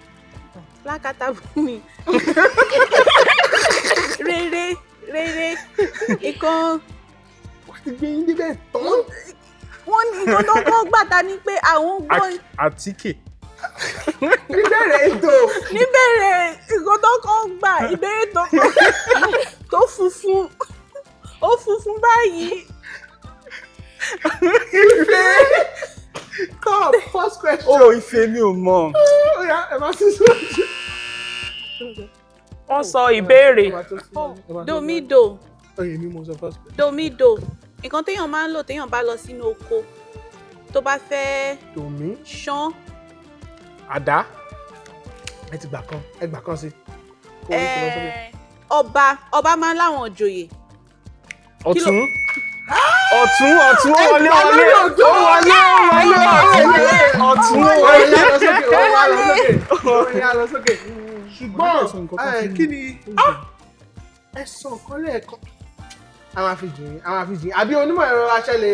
Lákàtà mi. Rere, rere, nǹkan. Wọ́n ti gbé yín débẹ̀ tán. Wọ́n ní nǹkan tó kọ́ gbà ta ni pé àwọn gbọ́. Àtíkè. Níbẹ̀rẹ̀ ètò. Níbẹ̀rẹ̀, nǹkan tó kọ́ gbà, ìbéèrè tó kọ́ tó funfun, ó funfun báyìí. Ife cup, first question. Ó, ife mi ò mọ̀. Ó yá, ẹ máa sún síwájú. Wọ́n sọ ìbéèrè. Ẹ máa tó síwájú, ẹ máa tó síwájú. Domido. Oye, mi mo sọ first question. Domido, nǹkan téèyàn máa ń lò téèyàn bá lọ sínú oko tó bá fẹ́ Tòmí. ṣán. Àdá. Ẹ ti gbà kan, ẹ gbà kan sí. Kó o ní kó lọ sókè. Ọba, ọba máa ń láwọn ìjòyè. Ọ̀tún. Ọ̀tún, ọ̀tún, ó wọlé, wọlé. Lórí Ó wọlé, ó wọlé, ó wọlé. Ọ̀tún, ó Ó wọlé. yá lọ sókè, ó wá lọ sókè, ó yá lọ sókè. Ṣùgbọ́n kí ni ẹ sọ nǹkan lẹ́ẹ̀kan? A máa fi jìn yín, a máa fi jìn yín. Àbí onímọ̀ ẹ̀rọ wa ṣe lè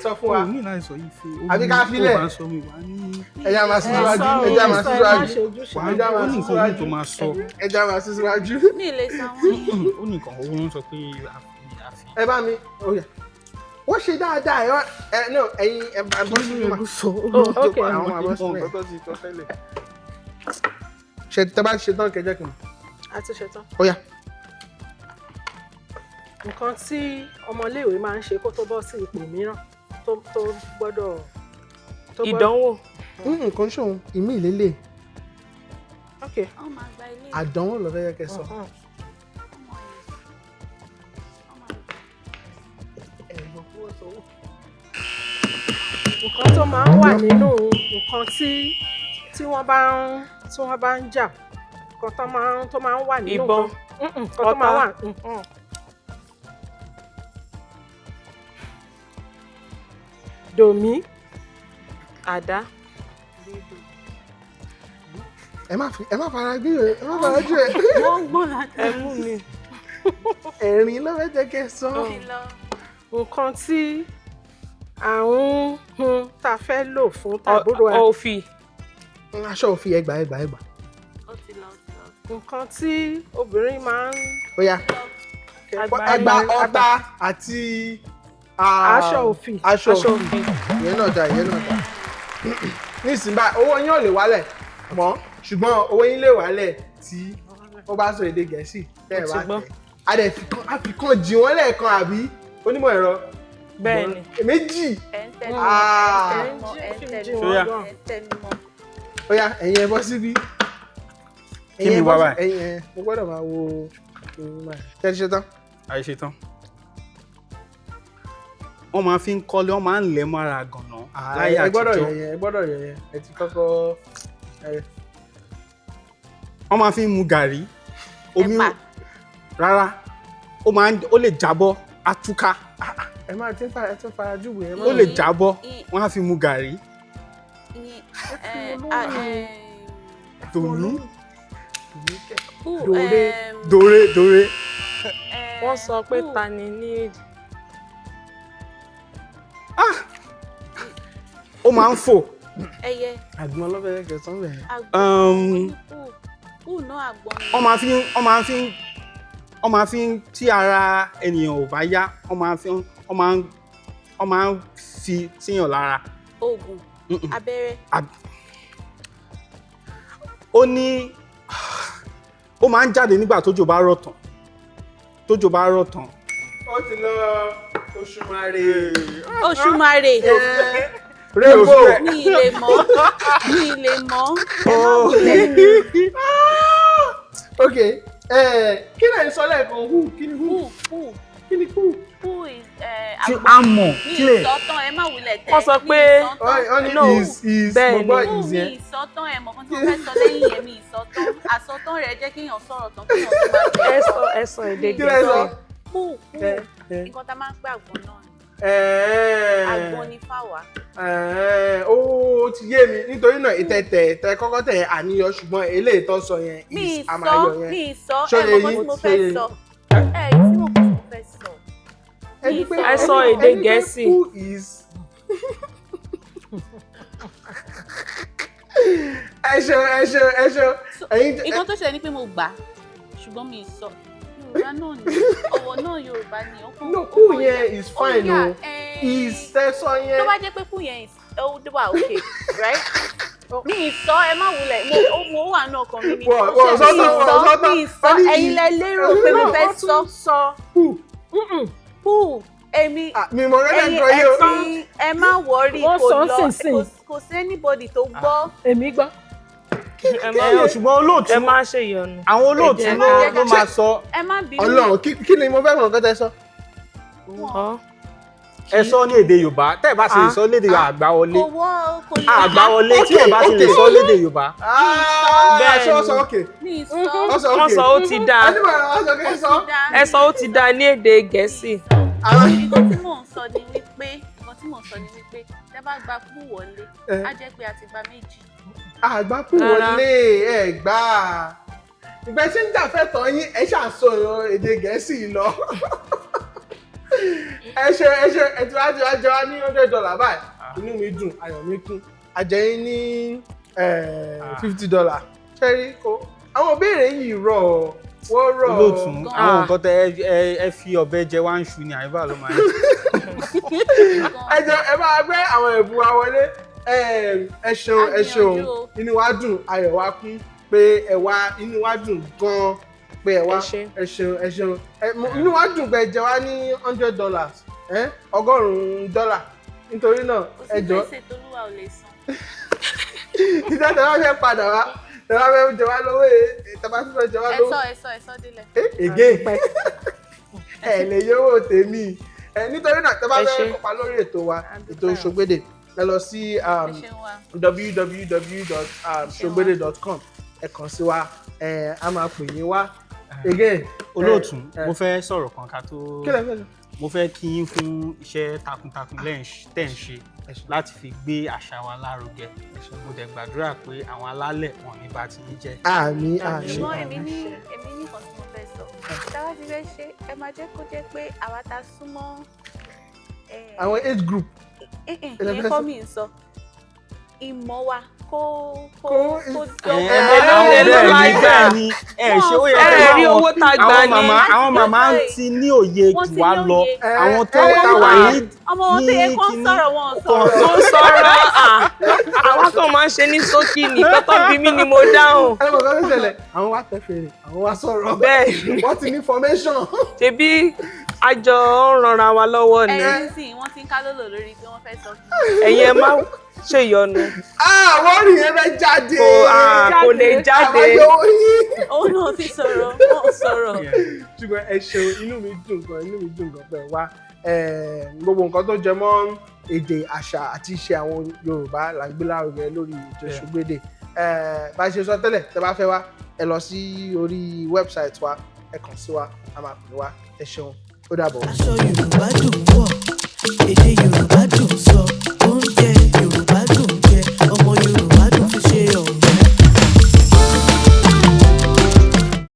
sọ fún wa? O ní láti sọ ife. Àbí ká filẹ̀? Ó bá sọ mi wá ní. Ẹ jẹ́ á máa sún síwájú, ẹ jẹ́ á máa sún Ẹ má síwájú. ṣe ojúṣe. Wà Ẹ jẹ́ á á máa ó ní sún nǹkan míì síwájú. tó máa sọ. Ẹ jẹ́ á máa sún síwájú. Mi ì lè sọ àwọn yẹn. Ó ní nǹkan òun sọ pé àfi àfi. Ẹ bá mi, ó yá. Wọ́n ṣe dáadáa, ẹ wá, ẹ no, ẹ̀yin ẹ bá bọ́ sí mi. Oh, okay. Àwọn máa bọ́ sí mi. Ṣe tẹ bá ṣe tán kẹjẹ kí n. A ti ṣetán. Ó yá. Nǹkan tí ọmọléèwé máa ń ṣe kó tó bọ́ sí ipò mìíràn tó gbọ́dọ̀ tó gbọ́dọ̀- Ìdánwò. Nǹkan ṣòun, ìmí ìlélẹ̀. Ok. Wọ́n máa gba ilé. Àdánwò ló fẹ́ yẹ kẹ́ sọ. Mhm. Wọ́n máa gbà. Ẹ̀gbọ́n kí wọ́n sọ owó. Nǹkan tó máa ń wà nínú nǹkan tí wọ́n bá ń jà, nǹkan tó máa ń wà nínú Ìbọn. nǹkan, nǹkan tó máa Ọta. wà. Dòmí. Àdá. Ẹ má fi, ẹ má fara gbé ẹ, ẹ má fara jù ẹ. Wọ́n ń gbọ́n láti. Ẹ mú mi. Ẹ̀rín ló fẹ́ jẹ́ kẹ́ ẹ sọ. Ti lọ. Nǹkan tí à ń hun tá a fẹ́ lò fún tàbúrò ẹ. Òfì. Aṣọ òfì, ẹgbà, ẹgbà, ẹgbà. Ó ti lọ, ó ti lọ. Nǹkan tí obìnrin máa ń. Ó yá. Ẹgbà ọta àti Aṣọ òfì. Aṣọ òfì. Ìyẹn náà dà, ìyẹn náà dà. Nísìnyí báyìí, owó yín ò lè wálẹ̀ mọ́, ṣùgbọ́n owó yín lè wálẹ̀ tí ó bá sọ èdè Gẹ̀ẹ́sì tẹ́ ẹ Mo bá ti gbọ́. tẹ̀. A dẹ̀ fi kan jì wọ́n lẹ́ẹ̀kan, àbí onímọ̀ ẹ̀rọ? Bẹ́ẹ̀ ni. Méjì. Ẹ ń tẹnu Ah. mọ́, ẹ ń tẹnu Ṣóyá. mọ́, ẹ ń tẹnu mọ́. Ó yá, ẹ̀yin ẹ bọ́ síbí. Kí Ẹ̀yin mi ẹ wá bọ́ báyìí? Ẹ̀yin ẹ, mo gbọ́dọ̀ máa wo ohun báyìí. Tẹ́ ẹ ti ṣe tán? Àìṣe tán. Wọ́n máa fi ń kọ́lé, wọ́n máa ń lẹ̀ mọ́ra gànà láyé Ẹ gbọ́dọ̀ àtijọ́. yẹ̀yẹ̀, ẹ gbọ́dọ̀ yẹ̀yẹ̀, ẹ ti kọ́kọ́ ẹ. Wọ́n máa fi ń mu gàrí. Omi Ẹ̀pà. Rárá, ó máa ń, ó lè jábọ́, á túká. Ẹ máa ti ń fara, ẹ ti ń fara júwèé ẹ Ó máa. lè jábọ́, wọ́n á fi mu gàrí. Ìyẹn, ẹ, a, ẹ, Dòmí. Pú, Dòre. Dòre, dòre. Ẹ, Wọ́n sọ pé pú. ta ni ní èdè. Ó máa ń fò. Ẹyẹ. Àgbọn ọlọ́fẹ́ kẹsàn-án bẹ̀rẹ̀. Àgbọn. Pú pú náà, àgbọn ni. Wọ́n máa fi ń, tí ara ènìyàn ò bá yá, wọ́n máa ń fi síyàn lára. Oògùn. Mm-mm. Abẹ́rẹ́. Ó ní ó máa ń jáde nígbà tójò bá rọ̀ tán. Tójò bá rọ̀ tán. Ó ti lọ, Òṣùmàrè. Òṣùmàrè. Rainbow. Mi ì lè mọ̀, mi ì lè mọ̀, ẹ má wulẹ̀. Ok, kí lẹ̀ ń sọ lẹ́ẹ̀kan? Who, kí ni who? Pú pú. Kí ni who? Pú is ẹ, Tí àgbọn. a mọ̀ Mi ì kílẹ̀. sọ tán, ẹ má wulẹ̀ tẹ́. Wọ́n sọ Mi ì pé- sọ tán. Ó ní No. is Bẹ́ẹ̀ mo ni. gbọ́ Pú is mi yẹn. ì sọ tán, ẹ mọ̀ kan tí mo fẹ́ sọ lẹ́yìn yẹn, mi ì sọ tán. Àsọtán rẹ̀ jẹ́ kéèyàn sọ̀rọ̀ tán kéèyàn tó máa Ẹ bẹ̀rẹ̀. sọ, ẹ sọ èdè Kí lẹ sọ? Gẹ̀ẹ́sì. Pú pú. Ẹ, ẹ. Nǹkan tá a máa ń pè àgbọn náà ni. Ẹ̀ẹ́. Àgbọn ni fáwa. Ẹ̀ẹ́, ó ti yé mi. Nítorí náà, ìtẹ̀tẹ̀ tẹ kọ́kọ́ tẹ̀ àníyàn, ṣùgbọ́n eléyìí tó ń sọ yẹn Mi ì is a máa sọ, yọ yẹn. mi ì sọ, Ṣó ẹ yé mọ̀ kan yín? tí mo Ṣó fẹ́ yé yín? sọ. Ẹ tí mo kàn tí mo fẹ́ sọ. Ẹni pé Ẹ sọ èdè ẹni pé Gẹ̀ẹ́sì. who is. Ẹ ṣeun, ẹ ṣeun, ẹ ṣeun. Ẹ̀yin Nǹkan tó ṣẹlẹ̀ ni pé mo gbà á, ṣùgbọ́n mi ì sọ. Yorùbá náà ni ọ̀wọ̀ náà, Yorùbá ni ó kàn. No, Ó kú kàn yẹn yà. is Ó fine yà, o. ẹ, Is tẹ sọ yẹn. Tó bá jẹ́ pé kú yẹn ó wà okay, right? Mi ì sọ, ẹ má wulẹ̀, mo wà náà kan mi ni. Wọ́n Mi sọ́tọ̀, ì wọ́n sọ, sọ́tọ̀. mi ì sọ, Wọ́n ní ẹ̀yin lẹ lérò pé mo fẹ́ Wọ́n sọ. tún sọ. Who? Pú èmi. Ah, mi mọ̀ rẹ́dẹ̀ Ẹ̀yin nǹkan ẹ yìí o. ti ẹ má worry, Wọ́n kò sọ lọ sínsìn. kò sí anybody tó gbọ́. Èmi gbọ́. Ẹ má Ẹ, ṣùgbọ́n olóòtú, ẹ má ṣe ìyọnu. àwọn olóòtú Ẹ ló jẹ́ ló máa sọ. Ẹ má bínú. Ọlọ́run, kí ni mo fẹ́ mọ̀ nǹkan tẹ sọ? Ọ. Ẹ sọ ní èdè Yorùbá. Tẹ́ ẹ bá ṣe lè sọ lédè Yorùbá, àgbà wọlé. Kò wọ́, kò lè. Àgbà wọlé tí ẹ bá ti lè sọ lédè Yorùbá. Ah, Bẹ́ẹ̀ ṣé wọ́n ni. sọ okay? Mi ì sọ. Wọ́n sọ Wọ́n okay. sọ ó ti dáa. Ẹni mọ̀ wọ́n sọ kí sọ. Ẹ sọ ó ti dáa ní èdè Gẹ̀ẹ́sì. Nǹkan tí mò ń sọ ni wípé, nǹkan tí mò ń sọ ni wípé tẹ́ bá gba kú wọlé, á jẹ́ pé a ti gba méjì. Àgbákù Rárá. wọlé, ẹ gbà á. Ìgbẹ́ tí ń jà fẹ́tọ̀ yín, ẹ ṣàṣọ èdè Gẹ̀ẹ́sì lọ. Ẹ ṣe, ẹ ṣe, ẹ ti wá jẹ wá ní $100 báyìí. Inú mi dùn, ayọ̀ mi kún. Àjẹyìn ní $50. Ṣẹ́rí kó àwọn ìbéèrè yìí rọ̀ ọ́, wọ́n rọ̀ ọ́. Olóòtú, àwọn Ah. nǹkan tẹ ẹ fi ọ̀bẹ jẹ wá ń ṣu ni àyíbá ló máa ń. Ẹ jẹ́ ẹ máa gbé àwọn ẹ̀bùn wa wọlé. Ẹ ṣeun, ẹ ṣeun. A gbìyànjú o. Inú wa dùn, ayọ̀ wa kún pé ẹ wá. Inú wa dùn gan-an pé ẹ wá. Ẹ ṣé. Ẹ ṣeun, ẹ ṣeun. Inú wa dùn pé ẹ jẹ wá ní $100, $100. Nítorí náà, Kò sí ẹ jọ, gbèsè tolúwa ò lè san. Ìjọ tẹ wá fẹ́ padà wá, tẹ wá fẹ́ jẹ wá lówó, tẹ bá tún fẹ́ jẹ wá Ẹ lówó. sọ, ẹ sọ, ẹ sọ délẹ̀. Again, ẹ lè yówó tèmi ẹ. Nítorí náà, tẹ bá Ẹ fẹ́ ṣé. kópa lórí ètò wa, ètò Ṣògbédè, ẹ lọ sí Ẹ ṣeun wa. www.sogbede.com. Ẹ kàn sí wa, ẹ a máa pè yín wá again. Olóòtú, ẹ, mo fẹ́ sọ̀rọ̀ kan ká tó. Kí lẹ fẹ́ sọ? Mo fẹ́ kí yín fún iṣẹ́ takuntakun tẹ́ ń ṣe Ẹ ṣeun. láti fi gbé àṣà wa lárugẹ. Mo dẹ̀ gbàdúrà pé àwọn alálẹ̀ wọn ní bá ti yín jẹ́. Àmín, àmín. Ṣùgbọ́n èmi ní nǹkan tí mo fẹ́ sọ. Tá a bá ti fẹ́ ṣe, ẹ máa jẹ́ kó jẹ́ pé àwa ta súnmọ́ Àwọn age group. Ìyẹn kọ́ mi ń sọ. Ìmọ̀ wa kó kó jọ. Èló la Bẹ́ẹ̀ ni, gbà? bẹ́ẹ̀ ni, ẹ ṣe ó yẹ Ẹ kí rí owó tá a gbà àwọn ní. màmá ti ní òye Wọ́n jù ti wá ní lọ. òye. Àwọn tó ta wà ní Ọmọ wọn tó yẹ ní kó ń kinní- sọ̀rọ̀, wọn ò sọ̀rọ̀. Tó ń sọ̀rọ̀ à, àwa kan máa ń ṣe ní ṣókí ní kọ́tọ́ bí mi ni mo dáhùn. Ẹ mọ̀ kan tó ṣẹlẹ̀, àwọn wá tẹ fèrè, àwọn wá sọ̀rọ̀. Bẹ́ẹ̀. Wọ́n ti ní formation. Ṣebí a jọ ń ranra wa lọ́wọ́ ni. Ẹ̀rín sì wọ́n ti ń ká lólò lórí pé wọ́n fẹ́ sọ. Ẹ̀yin ẹ má ṣèyọnu. Ah, wọ́n rí yẹn fẹ́ jáde. Kò lè jáde. Àwọn yóò yí. Òun náà ti sọ̀rọ̀, wọ́n sọ̀rọ̀. Ṣùgbọ́n ẹ ṣeun, inú mi dùn gan, inú mi dùn gan pé wá. Gbogbo nǹkan tó jẹ mọ́ èdè, àṣà àti ìṣe àwọn Yorùbá là ń gbé lárugẹ lórí ètò Ṣògbédè. Bá a ṣe sọ tẹ́lẹ̀, tẹ́ bá fẹ́ wá, ẹ lọ sí orí website wa, ẹ kàn sí wa, a máa pè wá. Ẹ ṣeun, ó dàbọ̀. Aṣọ Yorùbá dùn.